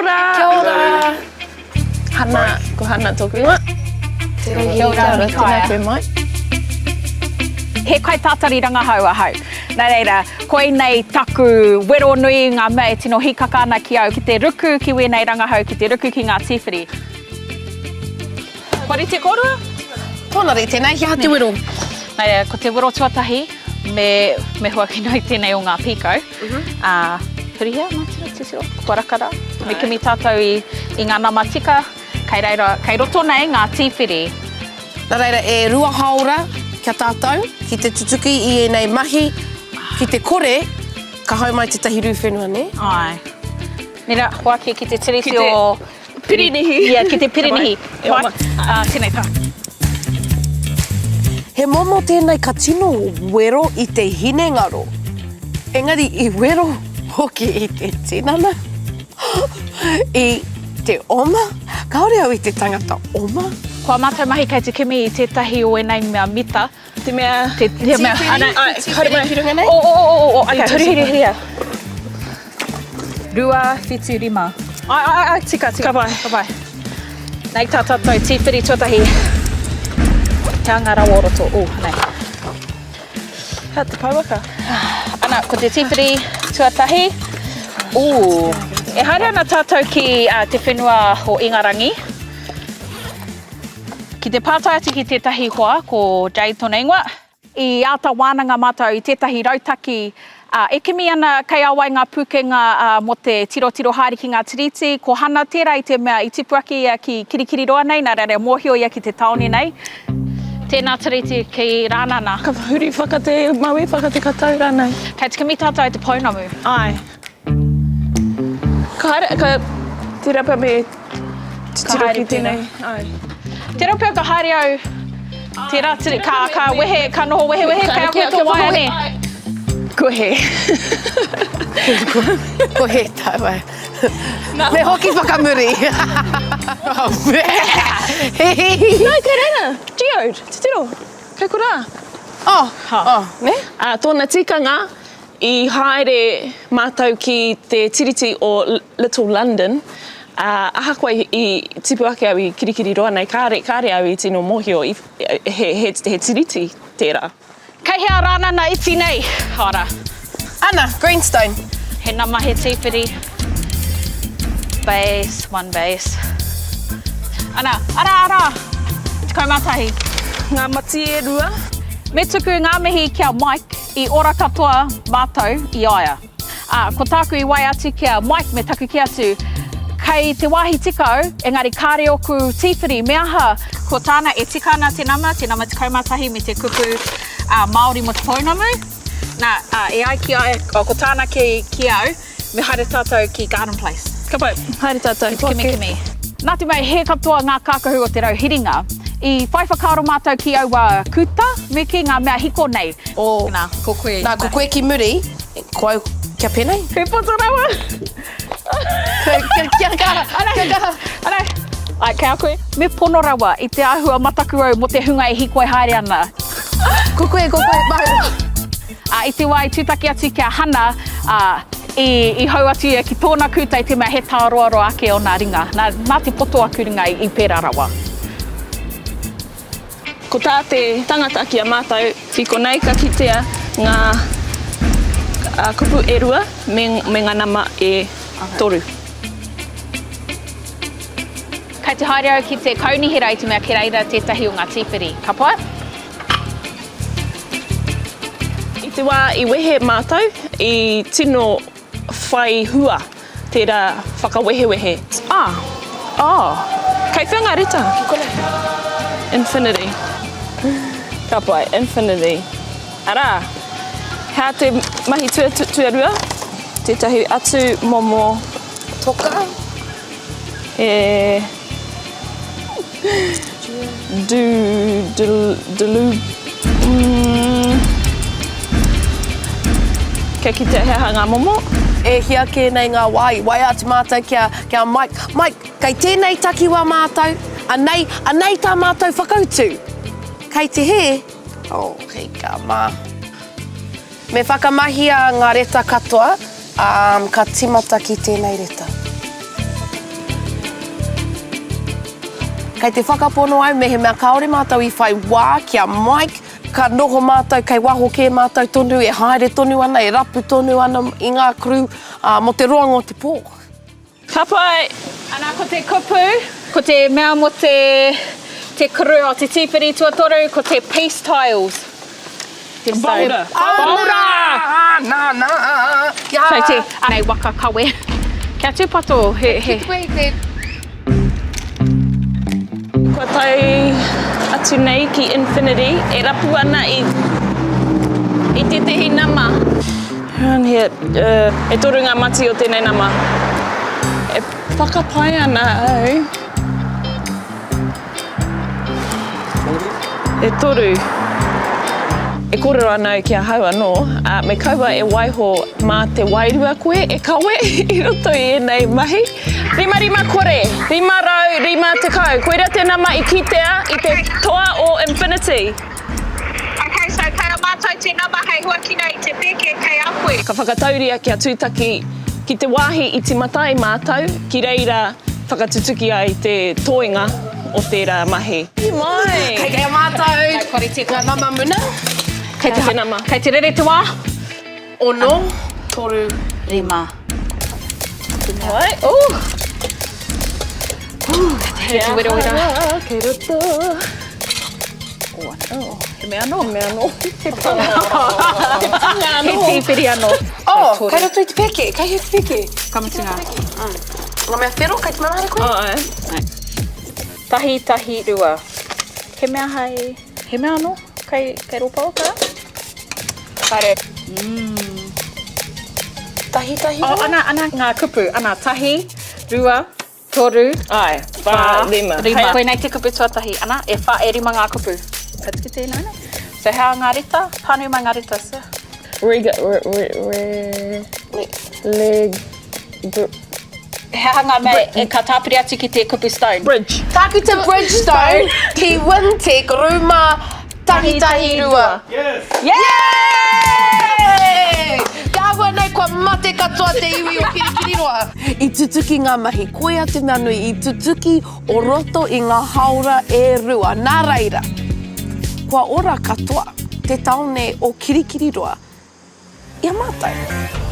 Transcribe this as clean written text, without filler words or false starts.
ora! Kia ora! Hana, ko Hana tōku ingoa. Kia ora, tēnā koe mai. He kaitātari rangahau ahau. Nā reira, koinei taku wero nui, ngā mea e tino hīkaka ana ki au, ki te ruku ki wēnei rangahau, ki te ruku ki ngā tīwhiri. Kua rite kōrua? Tōna rite nei, he aha te wero? Nā reira, ko te wero tuatahi, me, me huakina i tēnei o ngā pīkau. Ā, hurihia, mātiro, titiro, kua raka rā. Me kimi tātou i, i ngā nama tika, kei reira, kei roto nei ngā tīwhiri. Nā reira, e rua hāora kia tātou ki te tutuki i ēnei mahi, ki te kore, ka hau mai tētahi rū whenua, nē? Āe. Nē rā, hoake ki te tiriti o... Pirinihi. Yeah, ki te pirinihi. E oma. Ā, tēnei tā. He momo tēnei ka tino wero i te hinengaro, engari i wero hoki i te tinana, i te oma. Kāore au i te tangata oma. Ko ā mātou mahi kei te kimi i tētahi o ēnei mea mita. Te mea... Te, te mea... Ana, ai, haere mai. Ki runga nei? O, o, o, o, o, okay, huri, huri, huri. 2, 7, 5. Ai, ai, ai, tika, tika. Ka pai. Ka pai. Nei tā tātou tīwhiri tuatahi. He anga rawa o roto. Ū, nei. Hea te pouaka? Ana, ko te tīwhiri tuatahi. Ū. E haere ana tātou ki uh, te whenua o Ingarangi. Ki te pātai atu ki tētahi hoa, ko Jade tōna ingoa. I āta wānanga mātou i tētahi rautaki, ā, e kimi ana kei a wai ngā pūkenga mō te tirotiro haere ki ngā tiriti. Ko Hana tērā i te mea i tipu ake ia ki Kirikiriroa nei, nā reira e mōhio ia ki te tāone nei. Tēnā tiriti ki Rānana. Ka huri whaka te maui, whaka te katau rānei. Kei te kimi tātou i te pounamu. Āe. Ka haere, ka, tērā pea me titiro ki tēnei. Āe. Tērā pea ka haere au, tērā tiri, ka, ka wehe, ka noho wehewehe, kei a koe tō waea nē? Ko hē. Ko hē tāua. Me hoki whakamuri. No, kei reira, geode, titiro, kei korā. Oh, oh, nē? Ā, tōna tikanga, I haere mātou ki te tiriti o Little London, ā, ahakoa i tipu ake au i Kirikiriroa nei, kāre, kāre au i tino mōhio i, he, he, he tiriti tērā. Kei hea Rānana iti nei? Ora. Ana, Greenstone. He nama, he tīwhiri. Base, one base. Ana, ara, ara! 11. Ngā mati e rua. Me tuku ngā mihi ki a Mike. I ora katoa mātou i a ia. Ā, ko tāku i waea atu ki a Mike me taku kī atu, Kei te wāhi tika au, engari kāre ōku tīwhiri, me aha? Ko tāna e tika ana te nama, te nama 11 me te kupu Māori mō te pounamu. Nā, ā, e ai ki a ia, ko tāna ki, ki au, Me haere tātou ki Garden Place. Ka pai, haere tātou. Ki te kimikimi. Nā te mea he hē katoa ngā kākahu o te rau hiringa, i whai whakaaro mātou ki aua kūta, me kī ngā mea hiko nei. Oh. Nā, ko koe. Nā, ko koe ki muri, ko au kia pēnei. He poto rawa. Kia, kia kaha, kia kaha. Ana, ai, kei a koe. Me pono rawa i te āhua mataku au mō te hunga e hīkoi haere ana. Ko koe, ko koe, māu. Ā, i te wā i tūtaki atu ki a Hana, ā, i, i hou atu ia ki tōna kūta i te mea he tāroaroa ake ōna ringa. Nā, nā te poto aku ringa i, i pērā rawa. Ko tā te tangata ki a mātou, ki konei ka kitea ngā kupu e rua me, me ngā nama e toru. Kei te haere au ki te kaunihera i te mea ki reira tētahi o ngā tīwhiri. Ka pai? I te wā i wehe mātou, i tino whai hua tērā whakawehewehe. Ah! Oh! Kei whea ngā reta? Ki konei. Infinity. Ka pai, infinity. Arā, hea te mahi tuarua? Tētahi atu momo. Toka. He. Du, du, delu, mm. Kia kitea he aha ngā momo. E hia kē nei ngā wā i waea atu mātou ki a, ki a Mike, Mike, kei tēnei takiwā mātou, anei, anei tā mātou whakautu. Kei te hē? Oh, hika mā. Me whakamahia ngā reta katoa, ā, ka tīmata ki tēnei reta. Kei te whakapono au mehemea kāore mātou i whai wā ki a Mike, ka noho mātou kei waho kē mātou tonu e haere tonu ana, e rapu tonu ana i ngā crew, ā, mō te roanga o te pō. Ka pai! Ana ko te kupu, ko te mea mo te te crew o te tīwhiri tuatoru ko te peace tiles. Te Boulder. Boulder! Nā, nā, kia. So te, anei waka kawe. Kia tūpato, he, he. Ki te koe i te. Kua tae atu nei ki Infinity e rapu ana i, i tētehi nama. Around here, uh, e toru ngā mati o tēnei nama. E whakapae ana au. E toru. E kōrero ana au ki ahau anō, ā, me kaua e waiho mā te wairua koe e kawe i roto i ēnei mahi. 550, 550, koira te nama i kitea i te toa o Infinity. Ok, so kei a mātou te nama hei huakina i te pēke kei a koe. Ka whakatauria kia tūtaki ki te wāhi i tīmata ai mātou, ki reira whakatutuki ai te toenga o tērā mahi. Mai! Kei a mātou ngā nama muna. Kei te nama. Kei te rere te wā. Ono, toru, rima. Hai, oh! Kei te werowero. Kei roto. Oh, anō. He mea anō. He mea anō. He panga. He panga anō. He tīwhiri anō. Oh, kei roto i te pēke. Kei hea te pēke? Ka mutu ngā. Ngā mea whero, kei te manaare koe? Āe. Tahi, tahi, rua. He mea hei... He mea anō? Kei, kei rō pouaka? Haere. Tahi, tahi, rua? Oh, ana, ana ngā kupu. Ana, tahi, rua, toru, Āe, whā, rima. Rima. Koinei te kupu tuatahi. Ana, e whā, e rima ngā kupu. Ka tuku tēnā, nē? So, hea ngā reta? Pānui mai ngā reta, sir. Rega, re, re, re, leg, br. He aha ngā mea e ka tāpiri atu ki te kupu stone? Bridge. Tāku te Bridgestone ki Wintec rūma 112. Yes! Yay! Te āhua nei kua mate katoa te iwi o Kirikiriroa. I tutuki ngā mahi, koia te mea nui, i tutuki o roto i ngā haora e rua. Nā reira, kua ora katoa te tāone o Kirikiriroa i a mātou.